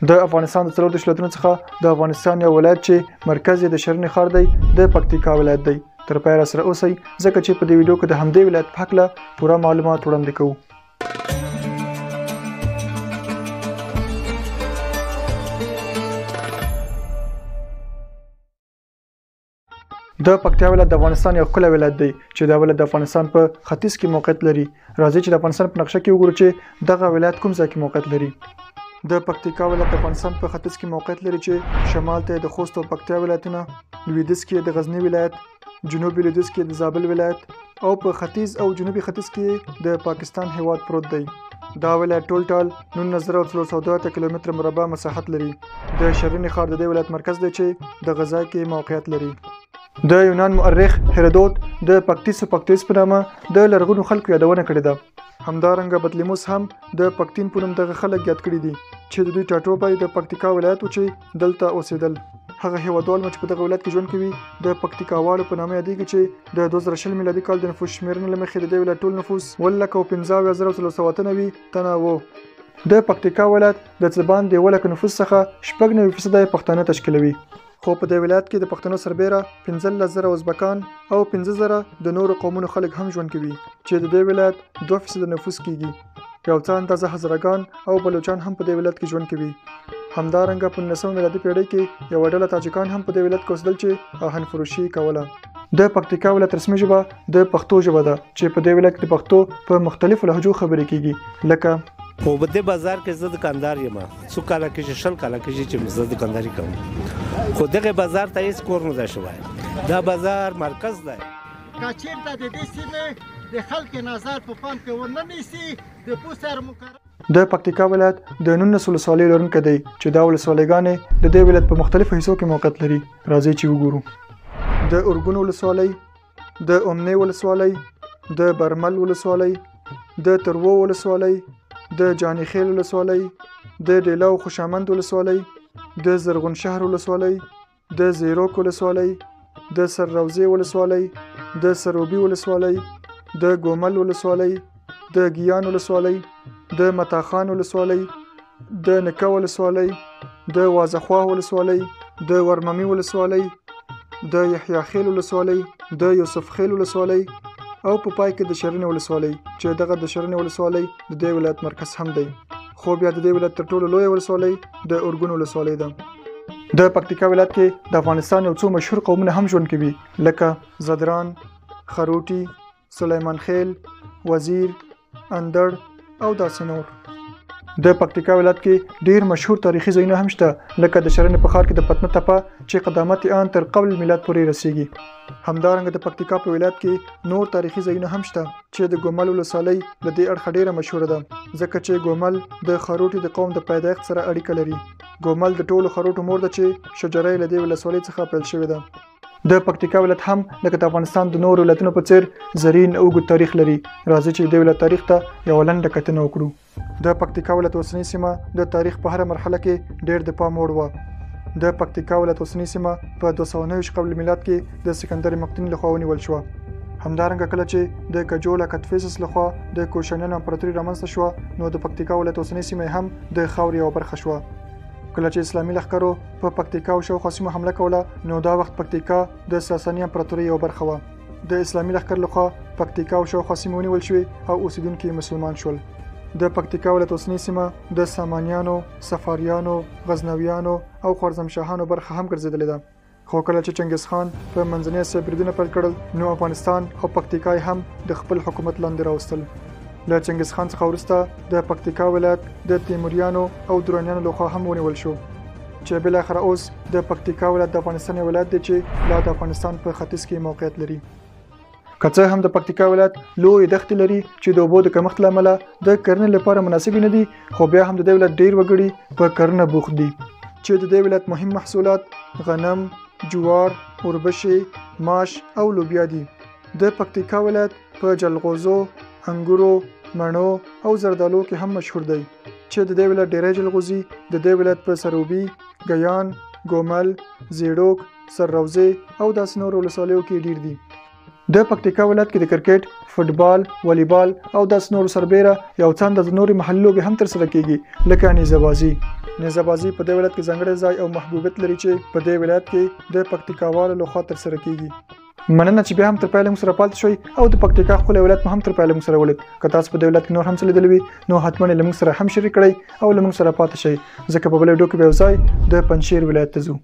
د افغانستان د 34 ولایتونو څخه د افغانستان یو ولایت چې مرکز یې د شرنې ښار دی، د پکتیکا ولایت دی. تر پایه راسره اوسئ، ځکه چې په دې ویډیو کې د همدې ولایت په هکله پوره معلومات وړاندې کوو. د پکتیا ولایت د افغانستان یو ښکلی ولایت دی چې دا ولایت د افغانستان په ختیځ کې موقعیت لري. راځئ چې د افغانستان په نقشه کې وګورو چې دغه ولایت کوم ځای کې موقعیت لري. د پکتیکا ولایت د افغانستان په ختیځ کې موقعیت لري چې شمال ته د خوست او پکتیا ولایتونه، لویدیځ کې د غزني ولایت، جنوبي لویدیځ کې د زابل ولایت او په ختیځ او جنوبي ختیځ کې د پاکستان هیواد پروت دی. دا ولایت ټولټال 19,402 کیلومتره مربع مساحت لري. د شرنې ښار د دې ولایت مرکز دی چې دغه ځای کې موقعیت لري. د یونان مؤرخ هرودوت د پکتیس او پکتیس په نامه د لرغونو خلکو یادونه کړې ده. همدارنګه بطلیموس هم د پکتین په نوم دغه خلک یاد کړي دي چې د دوی ټاټوبی د پکتیکا ولایت و چې دلته اوسېدل. هغه هیوادوال مو چې په دغه ولایت کې ژوند کوي د پکتیکاوالو په نامه یادېږي چې د 2020 میلادي کال د نفوس شمېرنې له مخې د دې ولایت ټول نفوس 1,75,498 تنه و. د پکتیکا ولایت د څه باندې 1 لک نفوس څخه 96% پښتانه تشکیلوي، خو په دې ولایت کې د پښتنو سربېره 15,000 ازبکان او 5,000 د نورو قومونو خلک هم ژوند کوي چې د دې ولایت 2% نفوس کیږي. یو څه اندازه هزارهګان او بلوچان هم په دې ولایت کې ژوند کوي. همدارنګه په 19 میلادي پیړۍ کې یوه ډله تاجکان هم په دې ولایت کې اوسېدل چې آهن فروشي کوله. د پکتیکا ولایت رسمي ژبه د پښتو ژبه ده چې په دې ولایت کې د پښتو په مختلفو لهجو خبرې کیږي، لکه خو په دې بازار کې زه دکاندار یم، څو کاله کېږي، 20 کاله کېږي چې زه دکانداري کوم، خو دغه بازار ته هېڅ کور نه دی شوی. دا بازار مرکز دی. که چېرته د دې سیمې د خلکو نظر په پام کې ونه نیسي، د پوسر مقرر. د پکتیکا ولایت د 19 ولسوالیو لرونکی دی چې دا ولسوالیګانې د دې ولایت په مختلفو حصو کې موقعیت لري. راځئ چې وګورو. د ارګون ولسوالۍ، د اومنې ولسوالۍ، د برمل ولسوالۍ، د تروو ولسوالۍ، د جاني خیل ولسوالۍ، د ډیله او خوشامند ولسوالۍ، د زرغون شهر ولسوالۍ، د زیروک ولسوالۍ، د سرروزې ولسوالۍ، د سروبي ولسوالۍ، د ګومل ولسوالۍ، د ګیان ولسوالۍ، د متاخان ولسوالۍ، د نکه ولسوالۍ، د وازخواه ولسوالۍ، د ورممي ولسوالۍ، د یحیی خیل ولسوالۍ، د یوسف خیل ولسوالۍ او په پای کې د شرنې ولسوالۍ چې دغه د شرنې ولسوالۍ د دې ولایت مرکز هم دی. خو بیا د دې ولایت تر ټولو لویه ولسوالۍ د ارګون ولسوالۍ ده. د پکتیکا ولایت کې د افغانستان یو څو مشهور قومونه هم ژوند کوي، لکه ځدران، خروټي، سلیمان خیل، وزیر، اندړ او داسې نور. د پکتیکا ولایت کې ډیر مشهور تاریخي ځایونه هم شته، لکه د شرنې په ښار کې د پتنه تپه چې قدامت یې آن تر قبل میلاد پورې رسیږي. همدارنګه د پکتیکا په ولایت کې نور تاریخي ځایونه هم شته چې د ګومل ولسوالۍ له دې اړخه ډیره مشهوره ده، ځکه چې ګومل د خروټي د قوم د پیدایښت سره اړیکه لري. ګومل د ټولو خروټو مور ده چې شجره یې له دې ولسوالۍ څخه پیل شوې ده. د پکتیکا ولایت هم لکه د افغانستان د نورو ولایتونو په څیر زرین او اوږد تاریخ لري. راځئ چې د دې ولایت تاریخ ته یوه لنډه کتنه وکړو. د پکتیکا ولایت اوسنۍ سیمه د تاریخ په هره مرحله کې ډېر د پام وړ وه. د پکتیکا ولایت اوسنۍ سیمه په 229 قبل میلاد کې د سکندر مقدوني لخوا ونیول شوه. همدارنګه کله چې د کجولا کتفیسس لخوا د کوشانیانو امپراتوري رامنځته شوه، نو د پکتیکا ولایت اوسنۍ سیمه هم د خاورې یوه برخه شوه. کله چې اسلامي لښکرو په پکتیکا او شاوخوا سیمو حمله کوله، نو دا وخت پکتیکا د ساساني امپراتورۍ یوه برخه وه. د اسلامي لښکر لخوا پکتیکا او شاوخوا سیمې ونیول شوې او اوسېدونکي یې مسلمان شول. د پکتیکا ولایت اوسنۍ سیمه د سامانیانو، صفاریانو، غزنویانو او خوارزمشاهانو برخه هم ګرځېدلې ده. خو کله چې چنګیز خان په منځنۍ اسیا بریدونه پیل کړل، نو افغانستان او پکتیکا یې هم د خپل حکومت لاندې راوستل. له چنګیز خان څخه وروسته د پکتیکا ولایت د تیموریانو او درانیانو لخوا هم ونیول شو چې بالاخره اوس د پکتیکا ولایت د افغانستان یو ولایت دی چې لا د افغانستان په ختیځ کې موقعیت لري. که څه هم د پکتیکا ولایت لویې دښتې لري چې د اوبو د کمښت له امله د کرنې لپاره مناسبې نه دي، خو بیا هم د دې ولایت ډېر وګړي په کرنه بوخت دي چې د دې ولایت مهم محصولات غنم، جوار، اوربشې، ماش او لوبیا دي. د پکتیکا ولایت په جلغوزو، انګورو، مڼو او زردالو کې هم مشهور دی چې د دې ولایت ډېری جلغوزي د دې ولایت په سروبي، ګیان، ګومل، زیړوک، سرروزې او داسې نورو ولسوالیو کې ډېر دي. د پکتیکا ولایت کې د کرکټ، فوټبال، والیبال او داسې نورو سربېره یو څه اندازه نورې محلي لوبې هم ترسره کیږي لکه نیزه بازي. نیزه بازي په دې ولایت کې ځانګړی ځای او محبوبیت لري چې په دې ولایت کې د پکتیکاوالو لخوا ترسره کیږي. مننه چې بیا هم تر پایه موږ سره پاتې شوئ او د پکتیکا ښکلی ولایت مو هم تر پایه موږ سره ولید. که تاسو په دې ولایت کې نور هم څه لیدلي وي نو حتما یې له موږ سره هم شریک کړئ او له موږ سره پاتې شئ، ځکه په بله ویډیو کې به یو ځای د پنجشیر ولایت ته ځو.